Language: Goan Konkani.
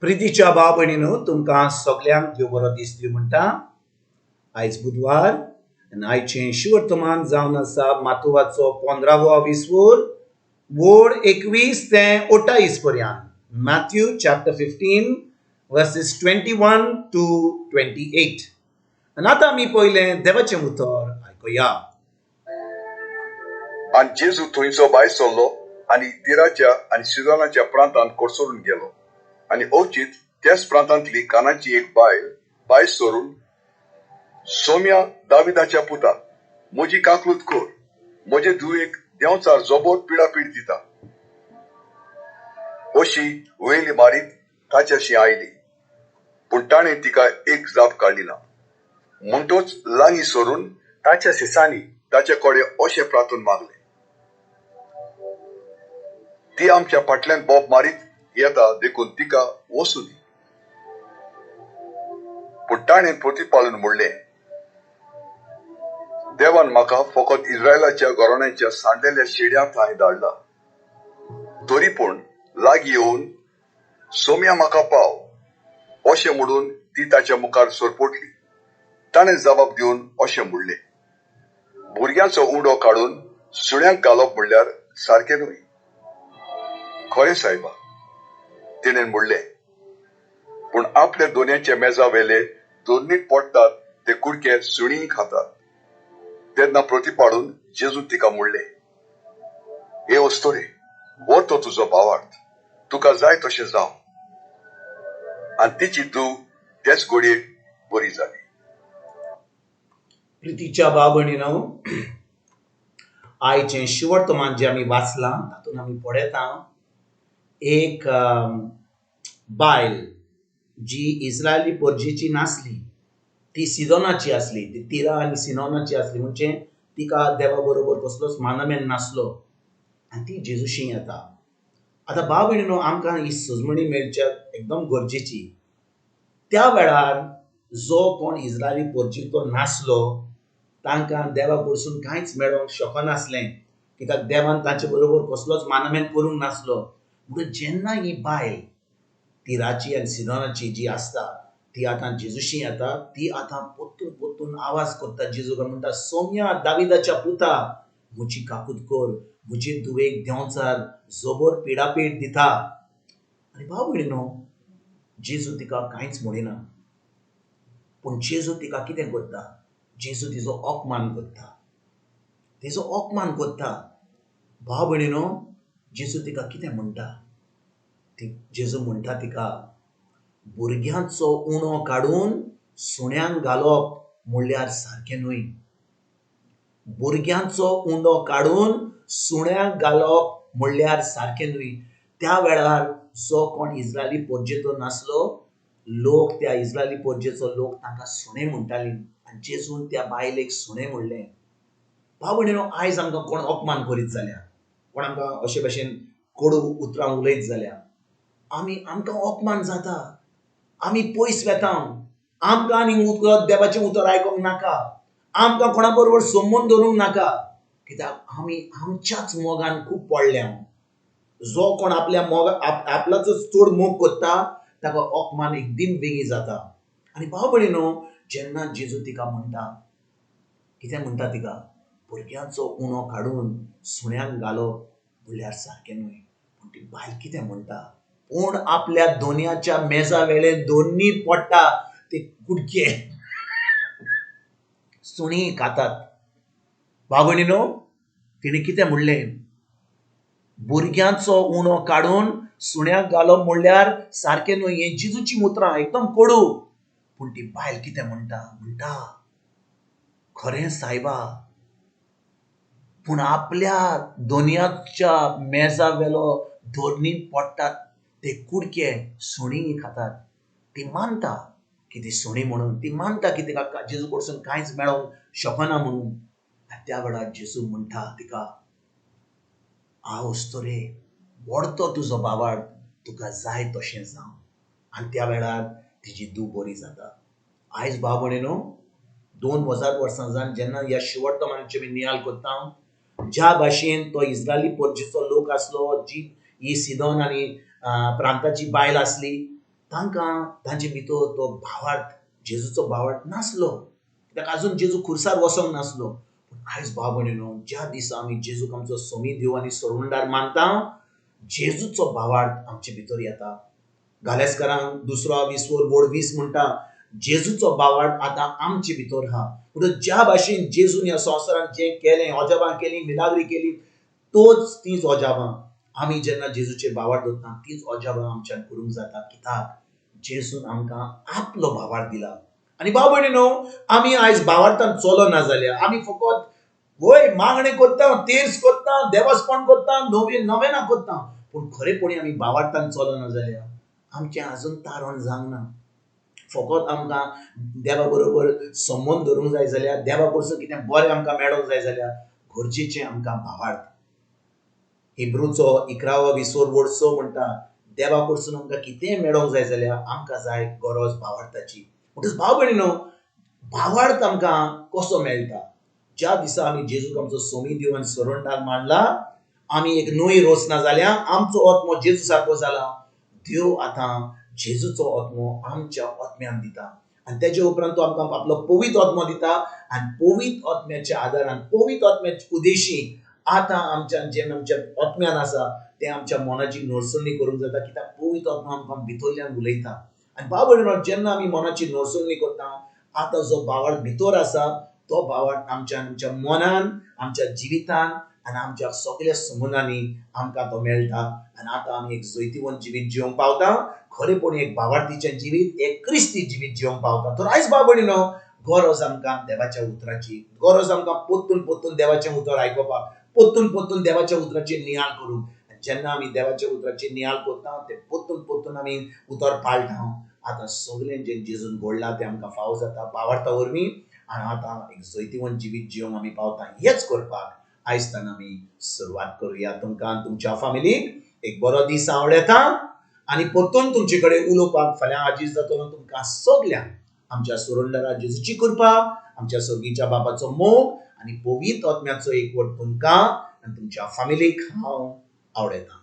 प्रितीच्या भाव भयणीनो, तुमकां सगल्यांक देव बरो दीस दिवं म्हणटा. आयज बुधवार आनी आयचें शिवर्तमान जावन आसा मातुवाचो 15वो विसवूर वोड 21 ते 28 पर्यंत. Matthew chapter 15 verses 21 to 28. आनी आतां आमी पयलें देवाचें उतर आयकुया. आनी जेजू थंयचो भायर सरलो आनी तिराच्या आनी सिदोनाच्या प्रांतांत कोसळून गेलो. आनी अवचीत त्याच प्रांतांतली कानाची एक बायल भायर सरून, सोम्या दाविदाच्या पुता, म्हजी काकलूत कर, म्हजे धुवेक देंवचार जबोर पिडापीड दिता, अशी वयली मारीत ताच्याशी आयली. पूण ताणें तिका एक जाप काडली ना. म्हणटोच लागीं सरून ताच्या सिसांनी ताचे कडेन अशें प्रार्थून मागलें, ती आमच्या फाटल्यान बोब मारीत येता, देखून तिका वचूं दी. पूण ताणें प्रतिपालून म्हणलें, देवान म्हाका फकत इस्रायलाच्या घराण्याच्या सांडलेल्या शेड्यां थंय धाडला. तरी पूण लागीं येवन सोम्या म्हाका पाव अशें म्हणून ती ताच्या मुखार सरपटली. ताणें जबाब दिवन अशें म्हणलें, भुरग्यांचो उंडो काडून सुण्यांक घालप म्हणल्यार सारकें न्हय. खरें सायबा, तिणें म्हणलें, पूण आपल्या दोनयांच्या मेजा वेले दोनीत पडटात ते कुडके सुणीं खातात. तेन्ना प्रतिपाडून जेजू तिका म्हणलें, हे अस्तोरे, हो तो तुजो भावार्थ, तुका जाय तशें जावं. आनी तिची धूव तेच घडयेक बरी जाली. प्रितीच्या भाव भयणीनो, आयचें शिवर्तमान जें आमी वाचलां तातूंत आमी पळयता एक बायल जी इस्रायली परजेची नासली, ती सिदोनाची आसली, ती तिरा आनी सिनोनाची आसली, म्हणजे तिका देवा बरोबर कसलोच मानमेन नासलो आनी ती जेजूशी येता. आतां भाव भयणीनो, आमकां ही सजमणी मेळच्या एकदम गरजेची. त्या वेळार जो कोण इस्रायली परजेचो नासलो तांकां देवा कडसून कांयच मेळोंक शकनासलें, कित्याक देवान तांचे बरोबर कसलोच मानमेन करूंक नासलो. म्हणून जेन्ना ही बायल तिराची आनी सिदोनाची जी आसता ती आतां जेजूशी येता, ती आतां पोत्तून पोत्तून आवाज करता जेजूक म्हणटा, सोम्या दाविदाच्या पुता, म्हजी काकूत कर, म्हजे धुवेक देंवचार जबर पिडापीड दिता. आनी भाव भयणीनो, जेजू तिका कांयच म्हणिना, पूण जेजू तिका कितें करता, जेजू तिजो अपमान करता, तिजो अपमान करता. भाव भयणीनो, जेजू तिका कितें म्हणटा, जेजू म्हणटा तिका, भुरग्यांचो उणो काडून सुण्यांक घालप म्हणल्यार सारकें न्हय. भुरग्यांचो उंडो काडून सुण्यांक घालप म्हणल्यार सारकें न्हय. त्या वेळार जो कोण इस्रायली परजेचो नासलो लोक, त्या इस्रायली परजेचो लोक तांकां सुणें म्हणटाली आनी जेजून त्या बायलेक सुणें म्हणलें. भाव भयणीनो, आयज आमकां कोण अपमान करीत जाल्यार, कोण आमकां अशे भशेन कोडू उतरां उलयत जाल्यार आमी आमकां अपमान जाता, आमी पयस वेता, आमकां आनी उतर देवाचें उतर आयकूंक नाका, आमकां कोणा बरोबर संबंद दवरूंक नाका, कित्याक आमी आमच्याच मोगान खूब पडल्या. जो कोण आपल्या मोग आपल्याचो चड मोग करता ताका अपमान एकदम बेगीन जाता. आनी भाव भयणीनो, जेन्ना जेजू तिका म्हणटा, कितें म्हणटा तिका, भुरग्यांचो उणो काडून सुण्यांक घालप म्हणल्यार सारकें न्हय. पूण ती बायल कितें म्हणटा, पूण आपल्या दोनयाच्या मेजा वेले दोनी पडटा ते कुडके सुणी खातात. भाव भयणीनो, तिणें कितें म्हणलें, भुरग्यांचो उणो काडून सुण्यांक घालप म्हणल्यार सारकें न्हय. हें जेजूचीं उतरां एकदम कोडू. पूण ती बायल कितें म्हणटा, म्हणटा खरें सायबा, पूण आपल्या दोनयाच्या मेजा वेलो धोरणी पडटात ते कुडके सुणी खातात. ती मानता की ती सुणी म्हणून, ती मानता की तिका जेजू कडसून कांयच मेळोंक शकना म्हणून. आनी त्या वेळार जेजू म्हणटा तिका, आवस तरे, व्हडतो तुजो भावार्थ, तुका जाय तशें जावं. आनी त्या वेळार तिजी धूव बरी जाता. आयज भाव भयणीनो, 2000 वर्सां जावन जेन्ना ह्या शिवर्तमानाचे आमी नियाळ करता, ज्या भाशेन तो इस्रायली परजेचो लोक आसलो, जी ही सिदोन आनी प्रांताची बायल आसली, तांकां तांचे भितर तो भावार्थ, जेजूचो भावार्थ नासलो, कित्याक आजून जेजू खुर्सार वचोंक नासलो. पूण आयज भाव भयणीनो, ज्या दिसा आमी जेजूक आमचो सोमी देव आनी सोडवणदार मानता, जेजूचो भावार्थ आमचे भितर येता. गालेस्करांक दुसरो विसवर बोर्ड 20 म्हणटा, जेजूचो भावार्थ आतां आमचे भितर आहा. म्हणून ज्या भाशेन जेजून ह्या संवसारांत जें केलें, अजाबां केली, मिलाग्री केली, तोच तीच अजाबां आमी जेन्ना जेजूचेर भावार्थ दवरता तीच अजाबां आमच्यान करूंक जाता. कित्याक जेजून आमकां आपलो भावार्थ दिला. आनी भाव भयणीनो, आमी आयज भावार्थान चलना जाल्यार आमी फकत वय मागणें करता, तेर्स करता, देवस्पण करता, नवे नवेना करता, पूण खरेपणी आमी भावार्थान चलना जाल्यार आमचें आजून तारण जावंक ना. फकत आमकां देवा बरोबर संबंद धरूंक जाय जाल्यार, देवा कडसून कितें बरें आमकां मेळोंक जाय जाल्यार गरजेचें आमकां भावार्थ. हिब्रूचो 11वो विसोर वर्सो म्हणटा, देवा कडसून आमकां कितेंय मेळोंक जाय जाल्यार आमकां जाय गरज भावार्थाची. म्हणटच भाव भयणीनो, भावार्थ आमकां कसो मेळटा? ज्या दिसा आमी जेजूक आमचो सोमी देव आनी सोडवणदार मानला, आमी एक नवी रचना जाल्या, आमचो आत्मो जेजू सारको जाला. देव आतां जेजूचो आत्मो आमच्या आत्म्यान दिता आनी तेजे उपरांत तो आमकां आपलो पवित्र आत्मो दिता. आनी पवित्र आत्म्याच्या आदारान, पवित्र आत्म्याच्या उदेशी आतां आमच्यान जें आमच्या आत्म्यान आसा तें आमच्या मनाची नरसणी करूंक जाता. कित्याक पवित्र आत्मो आमकां भितरल्यान उलयता. आनी भाव भयणीनो, जेन्ना आमी मनाची नरसणी करता, आतां जो भावार्थ भितर आसा तो भावार्थ आमच्या आमच्या मनान, आमच्या जिवितान आनी आमच्या सगळ्या संबंदांनी आमकां तो मेळटा. आनी आतां आमी एक जैतिवंत जिवीत जिवंक पावता, खरेपणी एक भावार्थीचें जिवीत, एक क्रिस्ती जिवीत जिवंक पावता. तर आयज भाव भयणीनो, गरज आमकां देवाच्या उतराची, गरज आमकां परतून परतून देवाचें उतर आयकुपाक, परतून परतून देवाच्या उतराचेर नियाळ करूंक. जेन्ना आमी देवाच्या उतराचेर नियाळ करता, ते परतून परतून आमी उतर पाळटा, आतां सगळें जें जेजून घडलां तें आमकां फावो जाता भावार्था वरवीं. आनी आतां एक जैतिवंत जिवीत जिवंक आमी पावता. हेच करपाक आयज तान आमी सुरवात करुया. तुमकां तुमच्या फामिलीक एक बरो दीस आवडटा आनी परतून तुमचे कडेन उलोवपाक फाल्यां आजीज जातलो. तुमकां सगल्यांक आमच्या सुरंदरा जेजूची कृपा, आमच्या सर्गीच्या बाबाचो मोग आनी पवित्र आत्म्याचो एकवट तुमकां आनी तुमच्या फामिलीक हांव आवडयतां.